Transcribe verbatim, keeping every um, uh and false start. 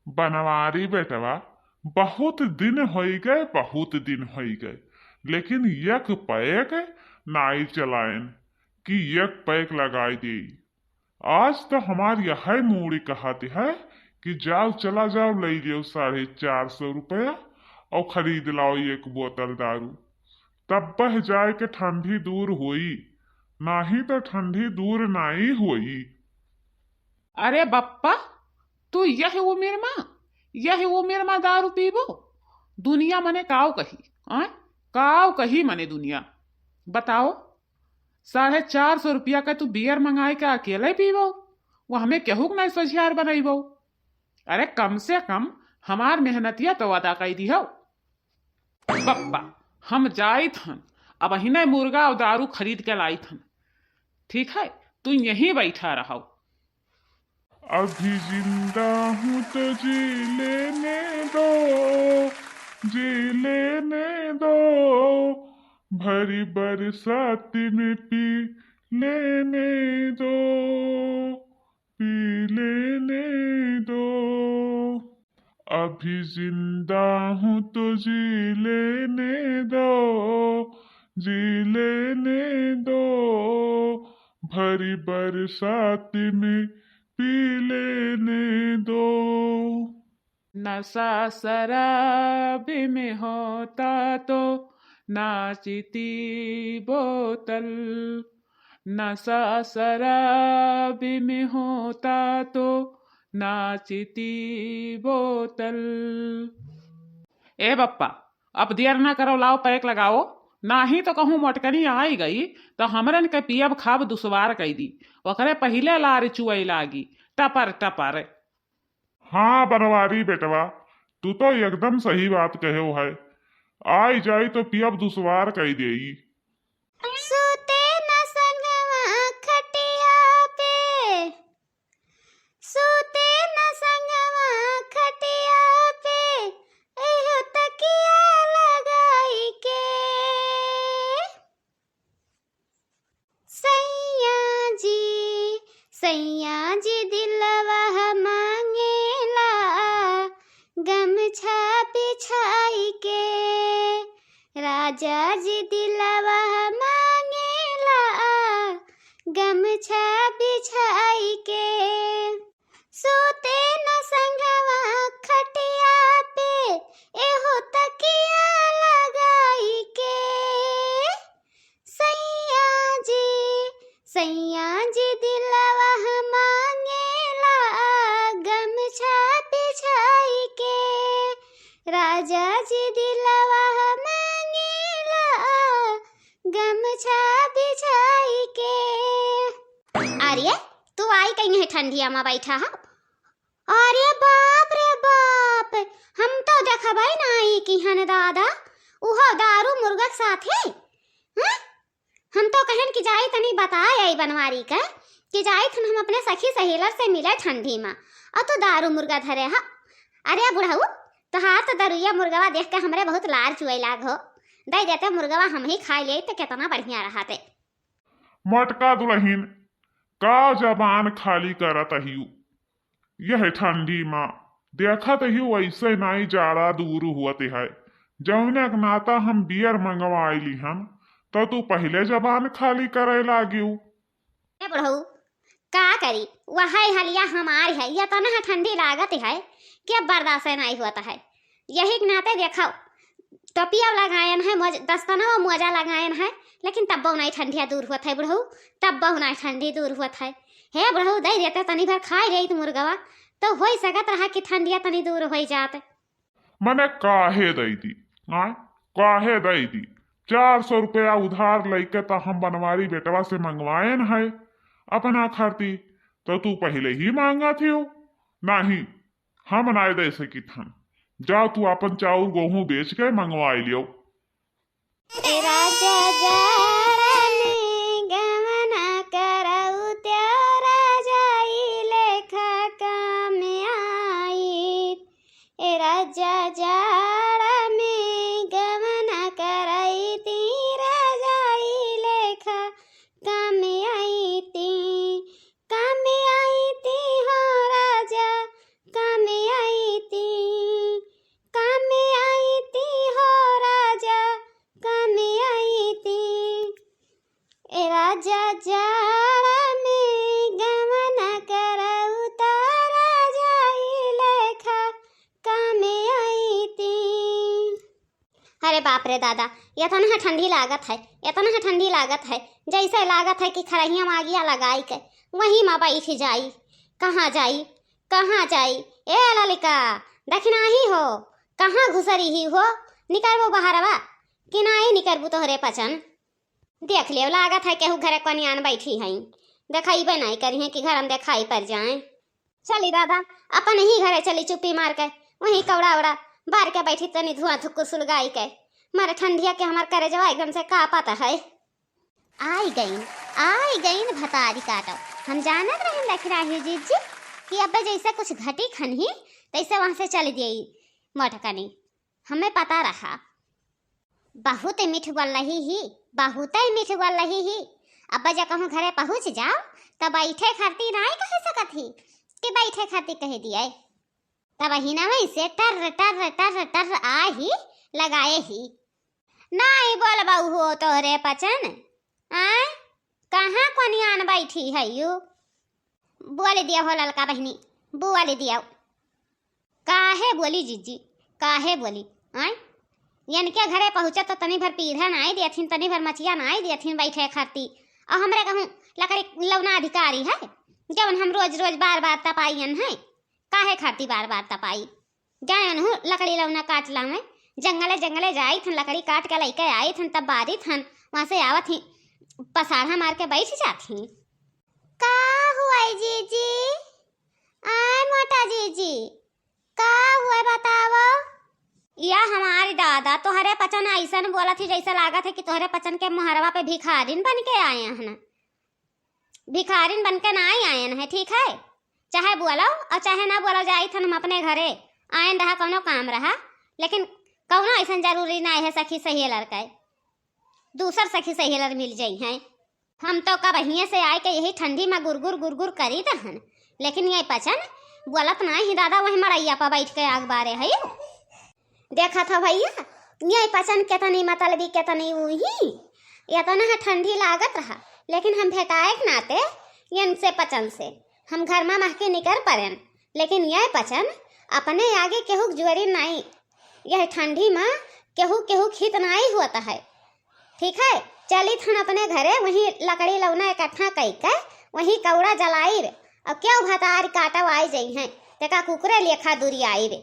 बनवारी बेटवा, बहुत दिन होई गए, बहुत दिन होई गए, लेकिन एक पैक नाई चलाएन कि एक पैक लगाई देई। आज तो हमार यहै मूड़ी कहत है कि जाओ, चला जाओ, लई लियो साढ़े चार सौ रुपया और खरीद लाओ एक बोतल दारू, तब बह जाए के ठंडी दूर होई, नाही तो ठंडी दूर नाई होई। अरे बप्पा, तू यह उमिर मा, यह उमिर मा दारू पीबो? दुनिया मने काव कही, आय? काव कही मने दुनिया? बताओ, साढ़े चार सौ रुपया का तू बियर मंगाए के अकेले पीबो, वो हमें केहू के नहीं सोझियार बनइबो। अरे कम से कम हमार मेहनतिया तो अदा कई दिहो। बप्पा, हम जाइत हन, अबहिने मुर्गा और दारू खरीद के लाइत हन। ठीक है, तू यहीं बैठा रहो। अभी जिंदा हूँ तो जी लेने दो, जी लेने दो, भरी बरसात में पी लेने दो, पी लेने दो। अभी जिंदा हूँ तो जी लेने दो, जी लेने दो, भरी बरसात में पी लेने दो। नशा शराब में होता तो नाचती बोतल, नशा शराब में होता तो नाचती बोतल। ए बप्पा, अब देर ना करो, लाओ पैक लगाओ, नाही तो कहूँ मोटकनी आई गई तो हमरन के पियब खाब दुश्वार कई दी, ओकरे पहिले लार चुअई लागी, टपर टपर। हाँ बनवारी बेटवा, तू तो एकदम सही बात कहे है। आई जाई तो पियब दुश्वार कई देई। सूते न संगवा खटिया पे, सूते न संगवा खटिया पे, एहो तकिया लगाई के। सैया जी, सैया जी दिलवा मांगेला गमछा बिछाई के। राजा जी दिलवा मांगेला गमछा बिछाई के। सूते न संगवा खटिया पे, एहो तकिया लगाई के। सैया जी, सैया जी दिलवा मांगेला गमछा बिछाई के। राजा जी दिलवा मांगेला गमछा बिछाई के। अरे, तू आई कहीं है ठंडिया मा बैठा है? अरे बाप रे बाप, हम तो देखबै नाई किहन दादा, उहो दारू मुर्गा के साथे। हैं? हम तो कहन कि जाई तनी बताए आई बनवारी के कि जाई थन हम अपने सखी सहेलर से मिले ठंडी मा, और तू दारू मुर्गा धरे हा। अरे बुढ़ऊ, तोहार तो दरुइया मुर्गवा देख के हमरे बहुत लार चुए लाग हो, दे देते मुर्गवा हम ही खाई ले तो कितना बढ़िया रहते। मोटका दुलहिन, का जबान खाली करत अहियु? यह ठंडी मा देखत अहियु, वैसे नाई जाड़ा दूर हुअत है। जौने के नाता हम बियर मंगवाई लिहन, तो तू पहिले जबान खाली करे लागियु। ए बुढ़ऊ, का करी, वह हलिया हमार है, ये तनह ठंडी लागत है कि अब बर्दाश्त नाई हुअत है। यही के नाते देखो, टोपिया लगायन है, मोज-, दस्ताना व मोजा लगायन है, लेकिन तब्बो नाई ठंडिया दूर हुअत है बुढ़ऊ, तब्बो नाई ठंडी दूर हुअत है। हे बुढ़ऊ, दे देते तनी भर खाई लेइत मुर्गवा, तो होई सकत रहा कि ठंडिया तनी दूर होई जात। मने काहे दई दी, आय? काहे दई दी? चार सौ रुपया उधार लइके त हम बनवारी बेटवा से मंगवायन है अपना खाती, तो तू पहिले ही मांगा थियो। नाही, हम नाय दे सकित हन। जाओ तू आपन चाउर गोहूं बेच के मंगवाई लियो। ए राजा जाड़ा में गवना करऊ त्यो राजा ई लेखा काम आइत। ए राजा जाड़ा में गवना करई ती राजा ई लेखा काम आईती, काम आईती हो राजा, काम आई बाप रे दादा, एतना ठंडी लागत है, एतना ठंडी लागत है, जैसे लागत है कि खरहिया में आगिया लगाई के वहीं में बैठ जाई। कहाँ जाई, कहाँ जाई? ए ललिका, दखिनाही हो, कहाँ घुसरी ही हो? निकरबो बहरवा कि नाई निकरबू तोहरे पचन? देख लियो, लागत है केहू घरे कोनियान बैठी हैं, देखइबे नाई करिहें कि घर में देखाई पड़ जाए। चली दादा, अपन ही घरे चली चुप्पी मार के, वहीं कौड़ा उड़ा बार के बैठी, तनी धुआं धुक्कुर सुलगाई के। मारे ठंडिया के हमार करेजवा एकदम से कांपत है। आई गईन, आई गईन भतारी काटो। हम जानत रहन दखिनाही जीजी कि अब्बे जैसे कुछ घटी खनही, तैसे वहां से चल दिए मोटकनी। हमें पता रहा। बहुत मीठ बोल रही ही, बहुत मीठ बोल रही ही। अब्बे जब कहूँ घरे पहुँच जाओ, तब बैठे खातिर नाई कह सकत ही कि बैठे खातिर कह दिए। तब हिनवई से टर टर टर टर आ ही लगाए ही। नाई बोलबऊ हो तोहरे पचन, आय? कहाँ कोनियान बैठी है यू? बोल दिया हो ललका बहिनी, बोल दिया। काहे बोली जीजी, काहे बोली? आय, इनके घरे पहुँचा तो तनी भर पीढ़ा नाई देथिन, तनी भर मचिया नाई देथिन बैठे खाती। और हमरे कहूँ लकड़ी लौना अधिकारी है, जवन हम रोज रोज बार बार तपाइयन है। काहे खाती बार बार तपाई? जाए उनहु लकड़ी लौना काट लावे, जंगले जंगले जाई थन, लकड़ी काट के लइके आई थन, तब बारी थन, वहाँ से आवत ही पसाढ़ा मार के बैठ जात ही। का हुआ जीजी? आय मोटा जीजी, का हुआ बतावो? या हमारी दादा, तोहरे पचन ऐसन बोलत ही जैसे लागत है कि तोहरे पचन के मुहरवा पे भिखारिन बन के आए हन। भिखारिन बन के नाई आयन है, ठीक है? चाहे बोलो और चाहे ना बोलो, जाई थन हम अपने घरे। आयन रहा, कौनो काम रहा, लेकिन कौनो ऐसन जरूरी नाई है सखी सहेलर के, दूसर सखी सहेलर मिल जाई हैं। हम तो कबहिये से आए के यही ठंडी में गुरगुर गुरगुर करी दहन, लेकिन ये पचन बोलत नाई ही दादा, वही मड़ैया पर बैठ के आग बारे है। देखत हो भैया, ये पचन केतनी मतलबी, केतनी उही। एतना है ठंडी लागत रहा, लेकिन हम भेटाए के नाते इनसे पचन से हम घर में महके निकर पड़ेन, लेकिन ये पचन अपने आगे केहू के जुअरी नाई। यह ठंडी में केहू केहू खित नाई होत है। ठीक है, चली थन अपने घरे, वहीं लकड़ी लौना इकट्ठा कई के वहीं कौड़ा जलाई रे। और क्यों भतार काटव आई जई हैं, तेका कुकुरे लेखा दूरी आई रे।